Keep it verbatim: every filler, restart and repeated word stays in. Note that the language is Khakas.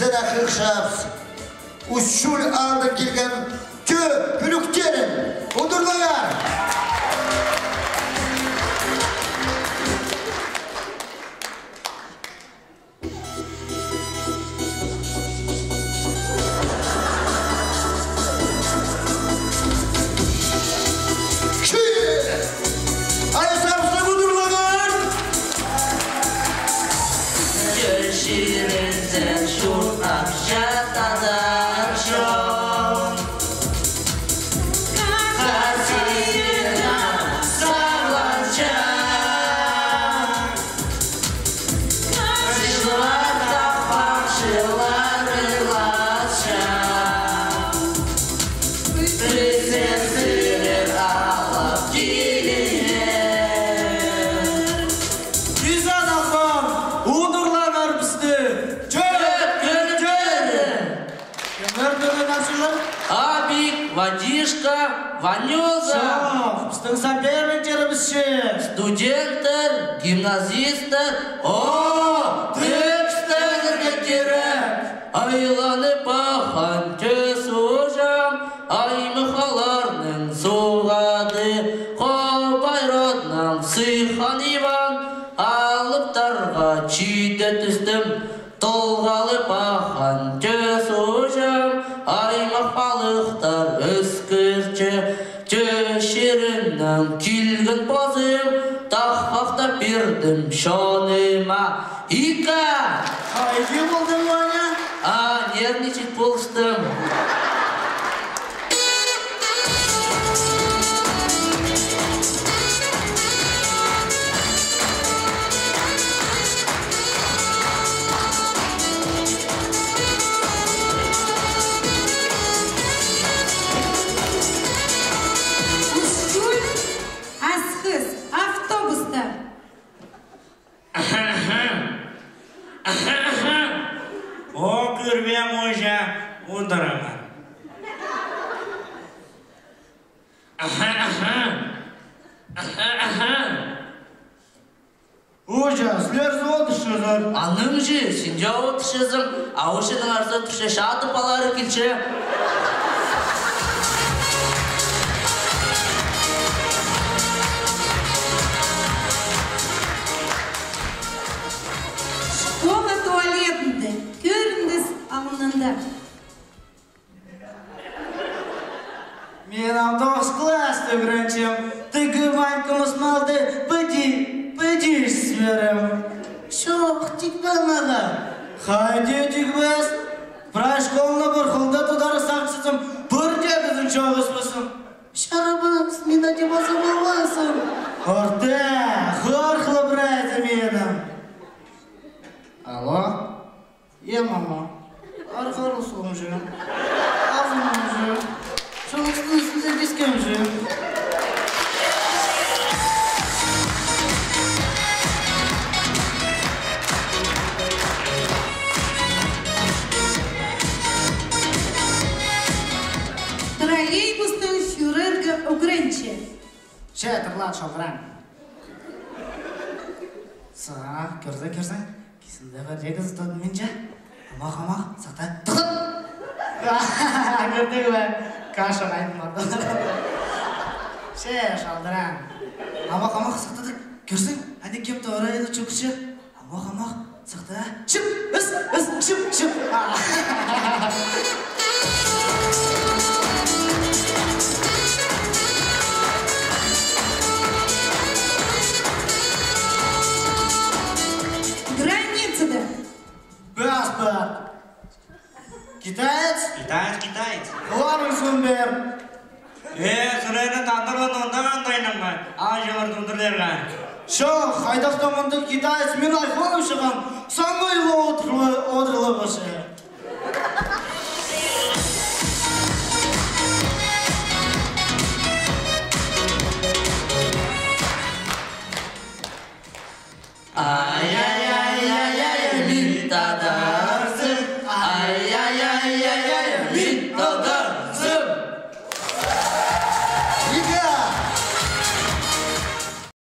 Сірерге хығырчабыс Усть-Чуль аалдаң килген тӧӧ пӱлӱктерін. Удурлаңар! Чир! Айзабысты удурлаңар! Чир чирінзер чуртапча тадар чон. Хазина сағланча. Чыллар таппах чыллар ыласча. Піссер сірер алып киліңер. Изан ахпар, удурлаңар пісті. Чӧп, кӧріп чӧр. Кемнер тӧреен, ағылчылар? Абик, Вадишка, Ванюза. Чох, пістің соперниктерібіс че. Студенттер, гимназисттер. О, текст тӧрге кирек. Айланып аххан тӧс уҷам, аймах палаларның суғады. Хобай роднаң сыххан Иван, алыптарға чиде тӱстім. Толғалып аххан тӧс уҷам, аймах палыхтар ӧскірче. Тӧс чирінең килген позым, тахпахтап пирдім чоныма. Ика! Хайди полдың, Ваня? А, нервничать полыстым. Усть-Чуль, Асхыс, автобуста. О, кӧрбеем уже удурлаңар. Уже, сірер зе одырчазар. Анаң же, син дее одырчазың, а уже наңар зе турча, чатып алары килче. Школа туалетінде, кӧріндіс алнында. Мин ам тоғыс класста ӱгренчем, тігі Ванькамыс малды піди, піди сіберем. Чох, тикпеен ағаа. Хайди тикпес? Прай школаны пір хылда тудар сағынчам, пір дее кізін чоғыспаспын. Чарабас, мин ади паза полбаспын. Орта, хорхла прайзы минің. Алло? Е, мама, арғар усылым же, азыным же, чоғыстың ӱстӱнде пискем же. Троллейбустаң сӱрерге ӱгренче. Че, тырлаат, шалдыраан. Саа, кӧрзең, кӧрзең, кизінде пар ікізі тудынминча. Амох, амох, сахта. Тыхтат! Кӧрдің бе? Каша хайдағ парды. Че, шалдыраан. Амох, амох, сахта, тыхтат. Кӧрзең, анда кем-де орайны чӧкче. Амох, амох, сахта. Чып, іс, іс, чып, чып. А. Границада. Паспорт. Китаец? Китаец, китаец. Оларның сӧбірее. Э, сірерні тандырланы онда андайнаң ба? Ағылчылар тудырларға. Чох, хайдағ-да мындағ китаец, мин айхланып чыххам, саңай ла одырла-, одырла пасча. А,